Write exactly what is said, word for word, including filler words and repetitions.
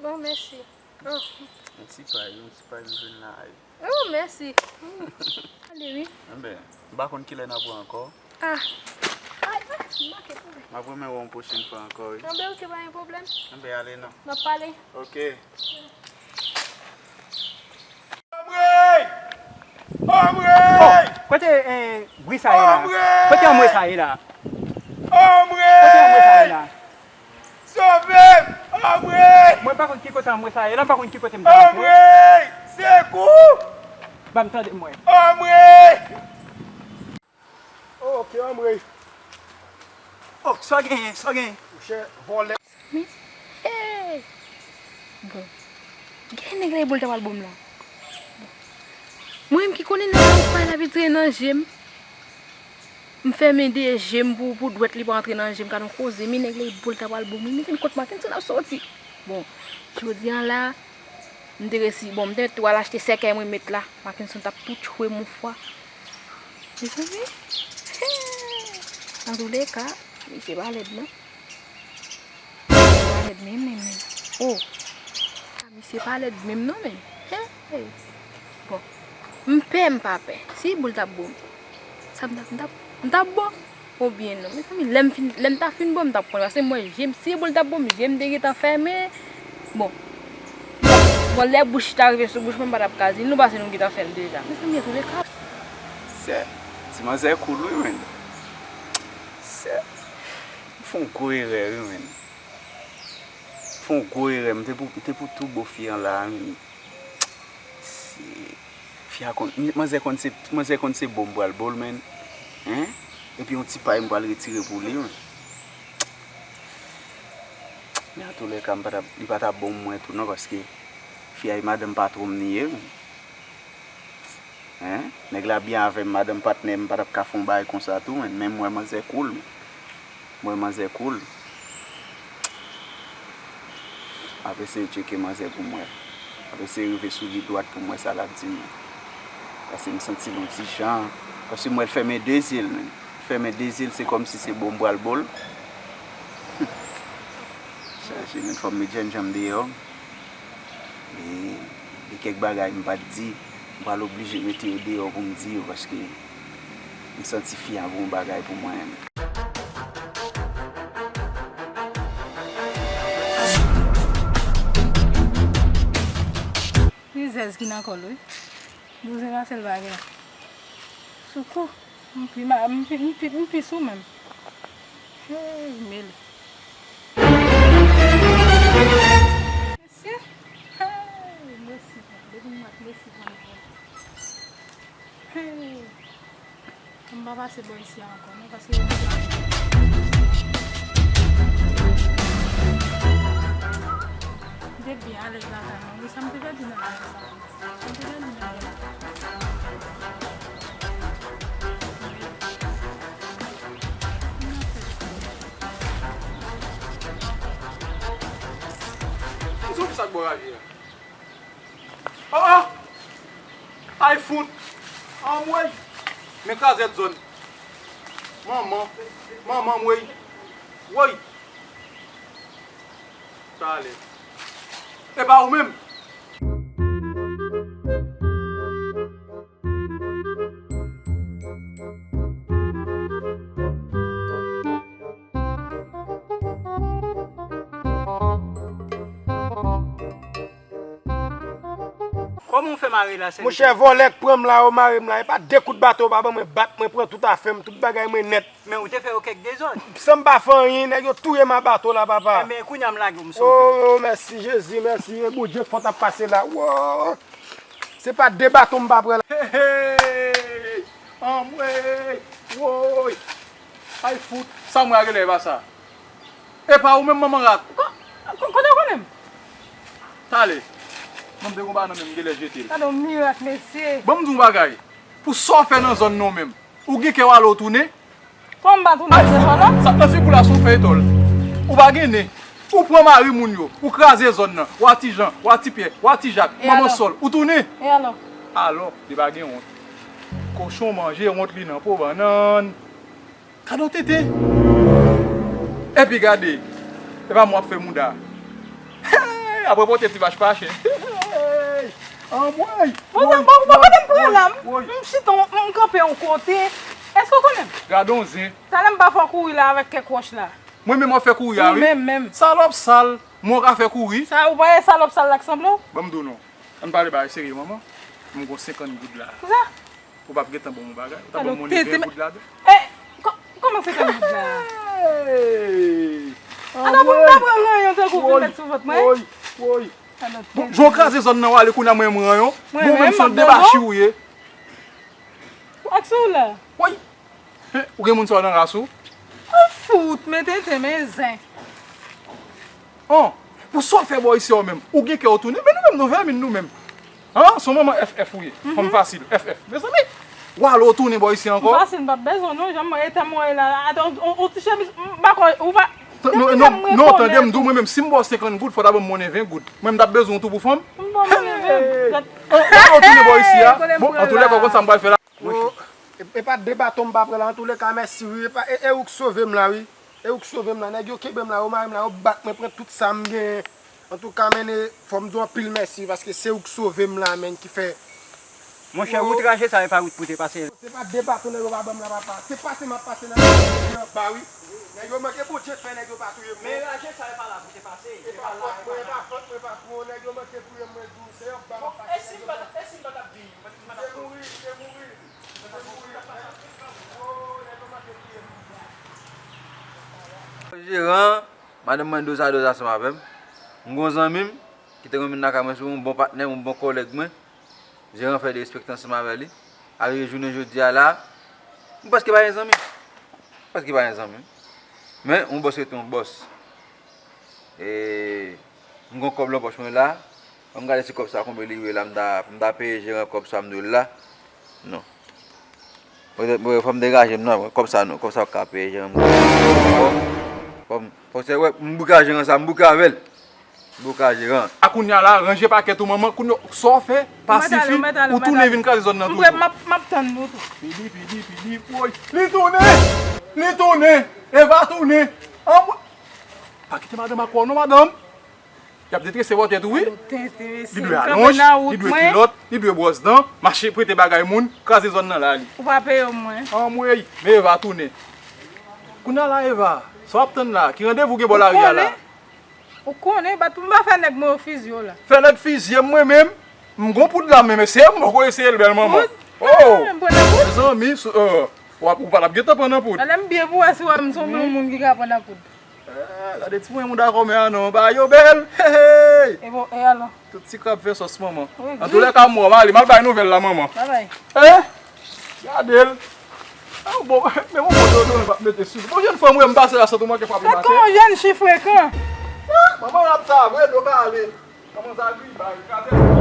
Bon, mèsi. Oh. Yon ti pay, yon ti pay m jwenn la. Oh, mèsi. Hmm. Ale, wi. Enben, m pa konn kilè n a pran ankò. Ah. Ay, ay, m manke tou. M ap renmen wè w yon pwochèn fwa ankò, wi. Enben, oke, pa gen pwoblèm. Enben, ale non. N ap pale. Oke. Anmwey! Anmwey! Oh, kote, eh, bri sa ye la? Anmwey! Kote anmwey sa ye la? Anmwey! Kote anmwey sa ye la? Sove m! Anmwey! Mwen pa konn ki kote anmwey sa ye la, m pa konn ki kote m ta antre. Anmwey! Sekou! Ban m tande mwen. Anmwey! Oh, ok, anmwey. Oh, sa w genyen, sa w genyen? Monchè, vòlè. Mi, hey! Bon. Gen nèg la e boul ta pral bon m la. Bon. Mwen menm ki konnen nèg la ou pa l abitye nan je m. M fèmen de je m pou, pou dwèt li pa antre nan je m, gad yon koze, mi nèg la e boul ta pral bon m. Mi vin kot Mackenson ap soti. Bon, jodi a la, m te resi, bon, m te tou al achte sèkèy mwen met la. Mackenson t ap tou tchwe m yon fwa. Mezanmi. Antouleka, misye pa lèd non. Misye pa lèd menm, menm, menm. Oh. Misye pa lèd menm non, men. Hey, hey. Bon. M pè, m pa pè. Si boul t ap bon m, sa m t ap, m t ap, m t ap bon. Oubyen non, mezanmi, lè m fin, lè m ta fin bon, m t ap konn. Paske mwen, je m, si boul t ap bon m, je m te gentan fèmen. Bon. Bon, lè bouch ta rive sou bouch mwen, m pa t ap ka di l non, paske nou gentan fè l deja. Mezanmi, antouleka. Sè, ti manzè cool wi, menn. Sè, m fè yon gwo erè wi, menn. M fè yon gwo erè, m te pou, m te pou tou bo fi an la, menn. Se, fi a konn, manzè konn se, manzè konn se bo m pral bo l, menn. Hein? Epi yon ti pay m pral retire pou li, menn. Men antouleka, m pa t ap, li pa t ap bon mwen tou non, paske fi a e madanm patwon m li ye, menn. Hein? Nèg la byen avè m, madanm patnè m, m pa t ap ka fè yon bagay konsa tou, menn. Men m wè manzè cool, menn. M wè manzè cool. M ap eseye tcheke manzè pou m wè. M ap eseye rive sou li dwat pou m wè sa l ap di m. Paske m santi l yon ti jan. Paske m wè l fèmen de zye l, menn. Fèmen de zye l, se kòmsi se bo m pral bo l. Chaje, menn, fò m met jènjanm deyò. E, gen kèk bagay m pa t di, m pral oblije mete yo deyò pou m di yo, paske m santi fi a gen yon bagay pou mwen. Rizèz ki nan kò l, wi. Bouzen pase l bagay. Sou kou. M pi ma-, m pi, m pi, m pi sou menm. Hey, mele. Mesye. Hey, mesi, depi m wè mesi konn bon. Hey. M pa pase bò isi a ankò, non, paske yo deja. M te byen alèz lakay mwen, wi, sa m te pèdi nan bagay sa. Kisa w fè sa k bò raje a? Ah, ah! Ay fout! Anmwey! Men krazèt zòn. Manman! Manman m, wey! Woy! Talè. E pa ou menm? Kòman w fè mare la, sèvitè? Monchè, vòlè k pran m la, yo mare m la. E pa de kout bato yo pa ban mwen, bat mwen, pran tout afè m, tout bagay mwen nèt. Men ou te fè yo kèk dezòd. San m pa fè anyen, nèg yo touye m a bato la, papa. Enben, kounye a m lage w, m sove w. Oh, mèsi Jezi, mèsi. E Bondye k fò t ap pase la. Wow. Se pa de bato m pa pran la. Hey, hey. Anmwey. Woy. Ay fout. Sa mwen a genlè e pa sa. E pa ou menm manman rat. Kote w konnen m? Tale. Mwen m te gon bagay nan men m genlè jete l. Gade yon mirak mesye. Ban m di w yon bagay. Pou sa w fè nan zòn nan w menm. Ou gen kè w ale w tounen? Kòman m pa tounen se vòlò? Sa k nan figi w la se yon fèy tòl. Ou pa gen nen. Ou pran mari moun yo. Ou kraze zòn nan. Wa Ti Jan, wa Ti Pyè, wa Ti Jak, manman sòl. Ou tounen? E alò? Alò, li pa gen wont. Kochon manje wont li nan po bannann. Gade yon tenten. Epi gade. E pa mwen w ap fè mouda. Hey, apre pote ti vach pa chen. Hey, anmwey. Bon, sa bon, bon, kote m pran la? M chita, m kanpe yon kote. Èske w konnen m? Gade yon zen. Talè m pa fè w kouri la avèk kèk wòch la. Mwen menm w ap fè kouri a, wi. Ou menm menm. Salòp sal, mwen w ka fè kouri. Sa, ou pa wè salòp sal la k sanble w? Ban m di w non. Ann pale bagay serye, manman. M gon senkant goud la. Kisa? Ou p ap gentan ban m yon bagay? Ou ta ban m yon ven goud ladan? E, kòman senkant goud la? Hey! Ata pou m ta pran ranyon tankou w vin met sou vant mwen. Woy, woy. Bon, jan w kraze zòn nan w ale kounye a mwen m ranyon. Bon, ou menm se yon debachi ou ye. Ak sa w la? Woy! Ou gen moun sa yo nan ras ou? Ou fout, men tenten, men zen. An, pou sa w fè bò isi a w menm? Ou gen kè w tounen, men nou menm nou vèmin nou menm. An, se yon manman F F ou ye. Fanm fasil, F F. Mezanmi, w ale w tounen bò isi ankò? M fasil, m p ap bezwen w non, jan m wè eta m wè la. Ata yon ti chemiz, m pa kwè, ou pa. Non, non, non, tande m di w, mwen menm, si m ba w senkant goud, fò w ta ban m monnen ven goud. Mwen, m t ap bezwen w tou pou fanm. M ba w monnen ven goud. An, w ale w tounen bò isi a. Bon, antoulèka, w konn sa m pral fè la. Oh, e, e pa de baton m pa pran la, antoulèka, mèsi wi. E pa, e, e ou k sove m la wi. E ou k sove m la. Nèg yo kenbe m la, yo mare m la, yo bat mwen, pran tout sa m genyen. Antouka, men, e, fò m di w anpil mèsi, paske se ou k sove m la, men, ki fè. Monchè, wout raje sa, e pa wout pou te pase. Se pa de baton nèg yo pa ban m la, papa. Se pase m ap pase nan anba, wi. Nèg yo manke Bondye fè nèg yo pa touye m. Men raje sa, e pa la pou te pase. E pa fòt mwen, e pa fòt mwen, patwon. Nèg yo manke touye m, mwen di w. Se anba m ap pase, nèg yo pa. E si m pa t ap vin? Mwen te mouri, mwen te mouri. Jeran, madanm mwen dozadoz ansanm avè m. M gen yon zanmi m ki te renmen lakay mwen, se yon bon patnè m, yon bon kòlèg mwen. Jeran fè derespekte ansanm avè li. Arive jounen jodi a la, m prèske pa gen zanmi. M prèske pa gen zanmi. Men, yon bòs rete yon bòs. E, m gen yon kòb lan pòch mwen la. Ban m gade ti kòb sa konbyen li ye la, m ta, m ta peye jeran kòb sa m dwe l la. Non. Mwen, mwen, fò m degaje m nan, kòb sa non, kòb sa pa ka peye jeran m. Fò m, fò m, fò se, wè, m bouke a jeran sa, m bouke avè l. M bouke a jeran. A kounye a la, ranje pakèt ou manman, kounye a, sa w fè, pa sifi, ou tounen vin kraze zòn nan toujou. M ap, m ap tann nou tou. Pidi, pidi, pidi, woy. Li tounen! Li tounen! Eva tounen! Anmwe! Pa kite madanm ak wè w non, madanm! Y ap detrese vòtè tou wi. Li dwe alonj, li dwe kilòt, li dwe bwòs dan, mache prete bagay moun, kraze zòn nan la li. Ou pa peye m mwen. Anmwey, men Eva tounen. Kounye a la Eva, sa w ap tann la? Ki randevou gen bò lari a la? Ou konnen, bat pou m pa fè nèg mwen yo fizye w la. Fè nèg fizye m mwen menm? M gon poud la men, men se m poko eseye l bèl manman. Oh! Mezanmi, w ap, ou pa t ap gentan pran nan poud. Alè m byen pou wè si w wè m se yon moun ki ka pran nan poud. Eh, gade ti mwen moun dakò men an non, bagay yo bèl. Hey, hey. E bon, e alò? Tout ti krab fè sòs manman. Antoulèka m wè w ale, m al bay nouvèl la manman. Babay. Eh? Gade l. Ah, bon, men bon, bon, bon, bon, mete sou. Bon, jèn fanm, wi, m pase la, santi w manke frape maten. Gad kòman jèn fi frekan. Ah, manman, l ap sa vre, dlo ka ale. Kòman sa gri, bay, kraze.